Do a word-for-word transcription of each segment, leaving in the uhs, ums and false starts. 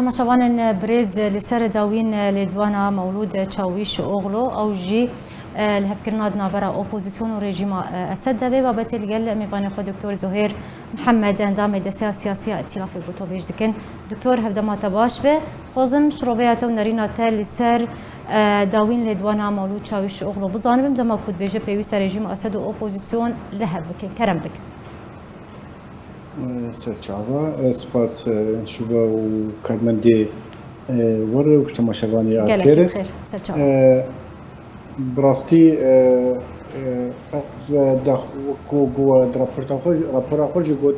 Temaşevanên birêz, li ser dawîn lêdwana Mewlûd Çawîş Oxlo, ew jî, e, li hevkirina di navbera opozîsyon û rejîma, e, Esed de. Vê babetê li gel mêvanê xwe Doktor Zuhêr Mihemed, endamê Desteya Siyasî ya Îtîlafê, gotobêj dikin. Doktor, hevdema te baş be. Dixwazim şiroveya te û nerîna te li ser, e, dawîn lêdwana Mewlûd Çawîş Oxlo bizanibim, dema ku dibêje pêwîst e rejîma Esed û opozîsyon li hev bikin. Kerem bikin. Serçava, spas, e, şiva û karmendê, e, we re û temaşevanê Gelek Artêr. Bi xêr, serçava. E, bi rastî, e, e, ev dax-, ku, ku we di raporta xwe, rapora xwe jî got,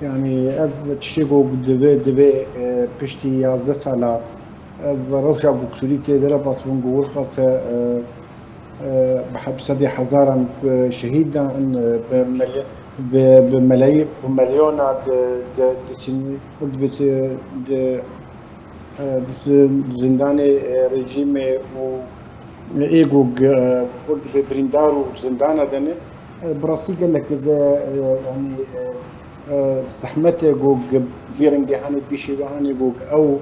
yanî ev tiştê ku divê, divê, e, piştî yazdeh sala ev rewşa ku Sûrî tê de re basbûn ku wir qase, e, e, bi heb-, sedê hezaran, e, şehîd dan, e, bi mel-, bi, bi meley-, bi melyona di, di, di sin-, di, di, e, di zin-, zindanê, e, rejîmê û ê ku, e, wir dibe birîndar û zindana de ne. E, bi rastî gelek ze-, e, yanî, e, e, zehmet e ku vî rengê hanê, vî şêwe hanê ku ew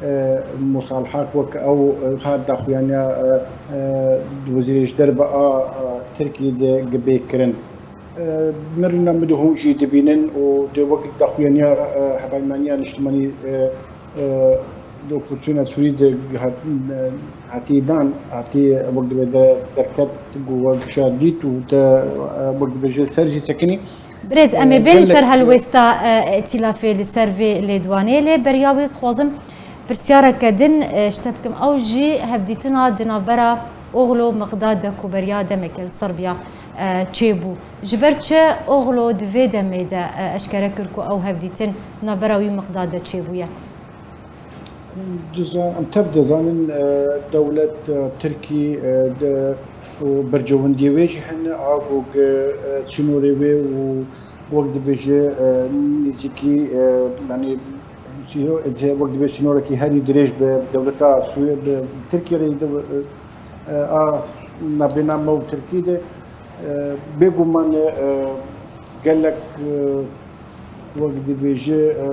e, musalihat wek ew, e, hat daxuyaniya, e, e, di wezîrê ji derve a, e, Tirkiyê de gibê kirin. E, nerîna min de hûn jî dibînin û de wek daxuyaniya, e, Hevpeymaniya Niştimanî, e, e, di opozisyona Sûrî de hat-, e, hatî dan, hatî wek dibe de derket ku we gişa dît û te, e, wek dibe ji ser jî sekinî. Birêz, em ê, e, bên li ser gelek helwêsta, e, îtîlafê li ser vê lêdwanê, lê beriya wê dixwazim pirsyareke din, e, ji te bikim. Ew jî hevdîtina di navbera Oxlo Miqdad de ku beriya demeke li Serbiya, e, çêbû. Ji ber çi Oxlo di vê demê de, e, eşkere kir ku ew hevdîtin di navbera wî Miqdad de çêbûye? Diza-, em tev dizanin, e, dewlet, e, Tirkî, e, de, û bercewendiyê wê jî hene, a ku, e, sînorê wê û wek dibêje, e, nêzîkî, e, yanî, sîno-, wek dibê sînorekî herî dirêj bi dewleta Sûriye, bi Tirkiye re de, e, a navbêna me û Tirkî de, e, bêguman e, e, gelek, e, wek dibêje, e,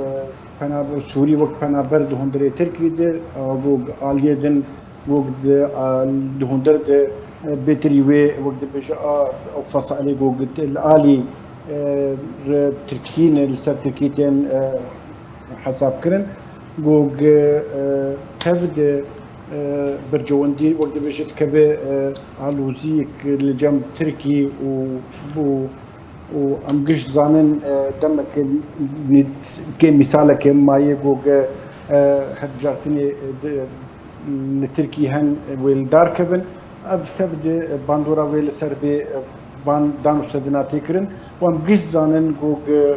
penaber, Sûrî wek penaber di hundirê Tirkî de, e, wek aliyê din, wek di, e, di hundir de, e, bêtirî wê, wek dibêje, a, ew fesalê wek li alî, e, re Tirkî ne, li ser Tirkî tên, e, hesab kirin. Wek, e, tev de, e, bercewendî, wek dibêje dikeve, e, aloziyek li cem Tirkî û, û û em giş zanin, e, demeke mî-, kê mîsaleke maye ku ge, e, hilbijartinê, e, di, li Tirkî hen, e, wê li dar kevin. Ev tev di bandora wê li ser vê, e, van dan û sedina tê kirin. Û em giş zanin ku ge,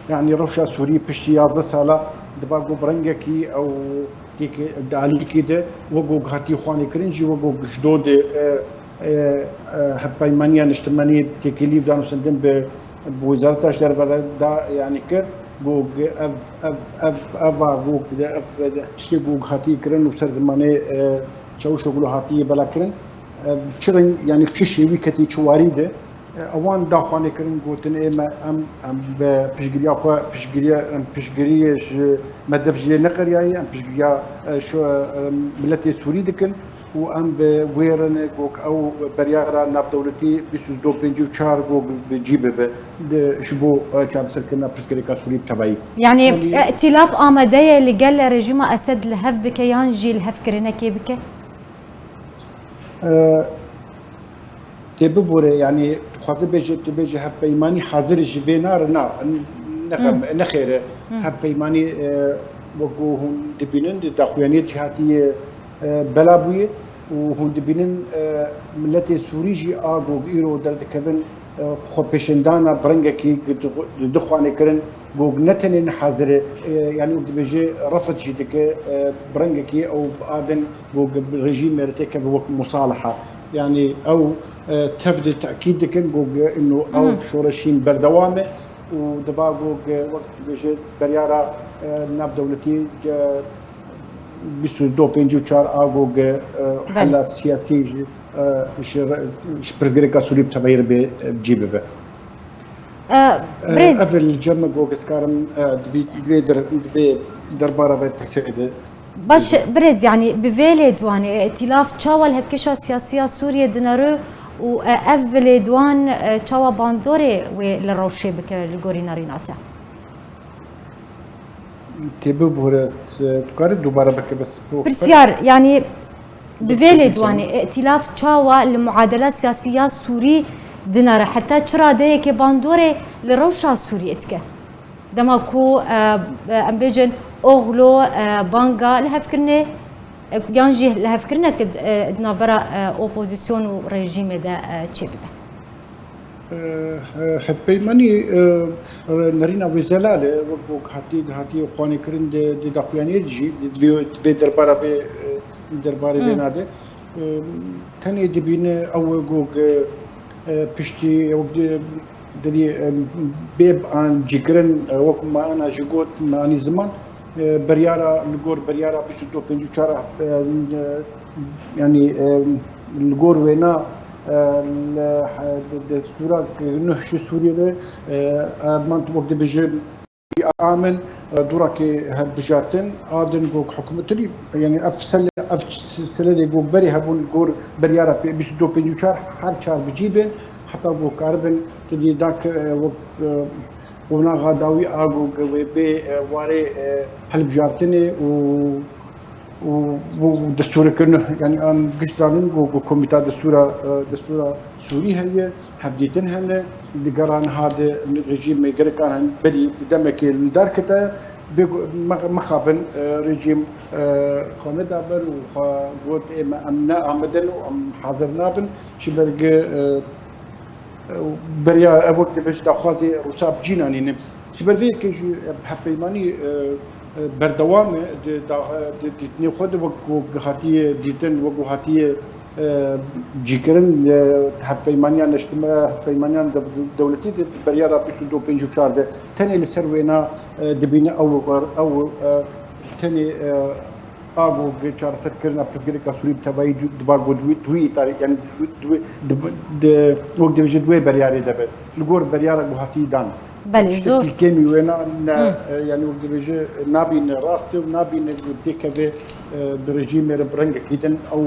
yanî rewşa Sûrî piştî yazdeh sala diba ku bi rengekî ew têke-, di alîkê de wek ku hatî xwanê kirin jî wek ku ji do de, e, e, e, Hevpeymaniya Niştimanî têkilî û danûstendin bi, bi Wezareta ji Derve re da, yanî kir, got, ev, ev, ev, ev, got, ev, tiştê ku hatî kirin û ser zimanê, e, Çavuşoglu hatiye bela kirin. E, çi reng, yanî çi şêwî ketî çi warî de, e, ewan daxwanê kirin, gotin, ê me, em, em bi piştgiriya xwe, piştgiriya, em piştgiriyê ji me def jê neqeriyaye, em piştgiriya, e, şu, e, miletê Sûrî dikin. Û em bi wê re ne ku ew beryara navdewletî bîst û du pêncî û çar ku bi cî bibe, di, ji bo, e, çareserkirina pirsgirêka Sûrî bi tevayî. Yanî, yanî, îtîlaf amade ye li gel rejîma Esed li hev bike yan jî li hev kirinekê bike? E, Tê bibore, yanî dixwaze bêje, tu bêje hevpeymanî hazir e ji vê na re, na, ne xem, Hmm. ne xêr e. Hmm. Hevpeymanî, e, wekû hûn dibînin, di daxuyaniyê cihatiye, e, bela bûye û hûn dibînin, e, miletê Sûrî jî a ku îro derdikevin, e, xwepêşandana bi rengekî di, di, dixwane kirin, ku ne tenê ne hazir e, e, yanî wek dibêje refet jî dike, e, bi rengekî ew bi adin ku bi rejîmê re têkeve wek musaliha. Yanî ew, e, tev de tekîd dikin ku ino ew Mhm. şoreşîn berdewam e û diva ku wek dibêje beryara, e, navdewletî, e, bîst û du pêncî û çar a ku, e, Belê. hela siyasî ji, e, ji re-, ji pirsgirêka Sûrî bi tevayî re bê, e, cî bibe. E, Birêz. Ev li cem me got, ez karim, e, di vê, di vê der-, di vê derbara vê pirsê de. Baş, birêz, yanî bi vê lêdwanê, îtîlaf çawa li hevkêşa siyasî ya Sûriyê dinere û, e, ev lêdwan, e, çawa bandorê wê li rewşê bike li gorî nerîna te? Tê bibûre, tu karî dubare bike, bes bo Pirsyar, yanî bi vê lêdwanê, îtîlaf çawa li muadela siyasî ya Sûrî dinere? Heta çi radeyekê bandorê li rewşa Sûriyê dike? Dema ku, e, e, em bêjin Oxlo, e, banga lihevkirinê, e, yan jî lihevkirinek di, e, di navbera, e, opozîsyon û rejîmê de, e, çêbibe. E, e, hevpeymanî, e, nerîna wê zelal e, wek ku hatî, hatî xwanîkirin di, di daxuyaniyê de jî, di vê, di vê derbara vê, e, derbarê vê nade. E, tenê dibîne ew e ku, e, piştî, ew di, Dilî, e, bê an cîkirin, e, wek me ana jî got, me anî ziman, e, biryara, li gor biryara bîst û du pêncî û çar, e, e, yanî, e, li gor wêna, e, li, e, de-, destûra nuh ji Sûriyê de, e, e, man tu wek dibêje, Amin, e, dûrakê hilbijartin, a din ku hikûmetî, yanî ev sel-, ev s-, seledê ku berê hebûn gor biryara pê-, bîst û du pêncî û çar her çar bi cî bên, heta ku karibin, tu dî da ke, e, wek, e, qonaxa dawî a ku ke wê bê, e, warê, e, hilbijartinê û û, û destûreke nû, yanî an giş zanin ku, ku komîta destûra, e, destûra Sûrî heye, hevdîtin hene, di gera niha de rejîmê gerek an berî demekê li dar kete, bê ku me-, mixabin, e, rejîm, e, xwe neda ber û xwe got, ê me, em ne amade ne û em hazir nabin, ji ber ku, e, Beriya ev wek dibêje daxwazê Rûsa bi cî nanîne. Ji ber vê yekê jî hevpeymanî, e, e, berdewam e di da-, di dîtinê xwe de wek ku hatiye dîtin, wek ku hatiye, e, cîkirin, e, hevpeymaniya neştime-, hevpeymaniyan dev-, dewletî de beriya da bîst û du pêncî û çar de tenê li ser wêna, e, dibîne ew, ew, e, tenê, e, A ku çareserkirina pirsgirêka Sûrî bi tevayî du-, di va ku di wî, di wî îtarî, yanî di, di, di, di, wek dibêje di wê beryarê de be. Li gor beryara ku hatî dan. Belê, tiştekî zor. Kêmî wêna ne, e, yanî wek dibêje nabîne rast e û nabîne ku têkeve, e, bi rejîmê re bi rengekî din ew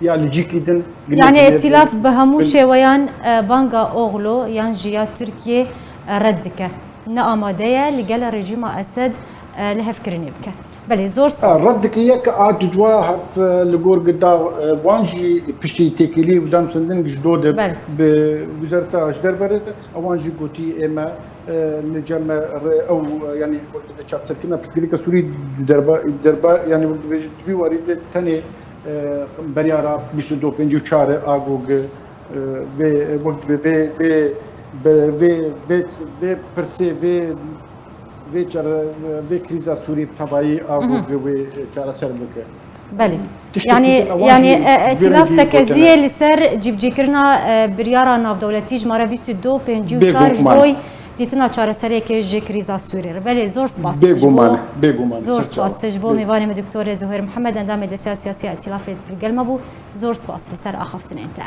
ya li cîkî din. Yanî îtîlaf bi hemû şêweyan, e, banga Oxlo yan jî ya Tirkiyê, e, red dike. Ne amade ye li gel rejîma Esed, e, lihevkirinê bike. Belê, zor spas. Red dike yek a dudwa hat, e, li gor gida, e, wan jî piştî têkilî û demsendin ji do de bi wizareta ji derve re, ewan jî gotî ê me, e, li cem me re ew, e, yanî çareserkirina pirsgirêka Sûrî derba, derba, yanî wek dibêje di vî warî de tenê, e, beryara bîst û du pêncî û çar e, a ku, e, vê, wek dibê vê, vê, be, vê, vê, vê pirsê, vê, vê çare-, vê krîza Sûrî bi tevayî a ku wê çareser bike. Belê. Yanî, yanî, e, îtîlaf tekeziyê li ser cîbicîkirina, e, biryara navdewletî jimare bîst û du pêncî û çar ji bo dîtina çareseriyekê ji krîza Sûrî re. Belê, zor spas. Bêguman, bêguman. Zor spas ji bo mêvanê me Doktorê Zuhêr Mihemed, endamê Desteya Siyasî ya Îtîlafê li gel me bû. Zor spas li ser axaftinên te.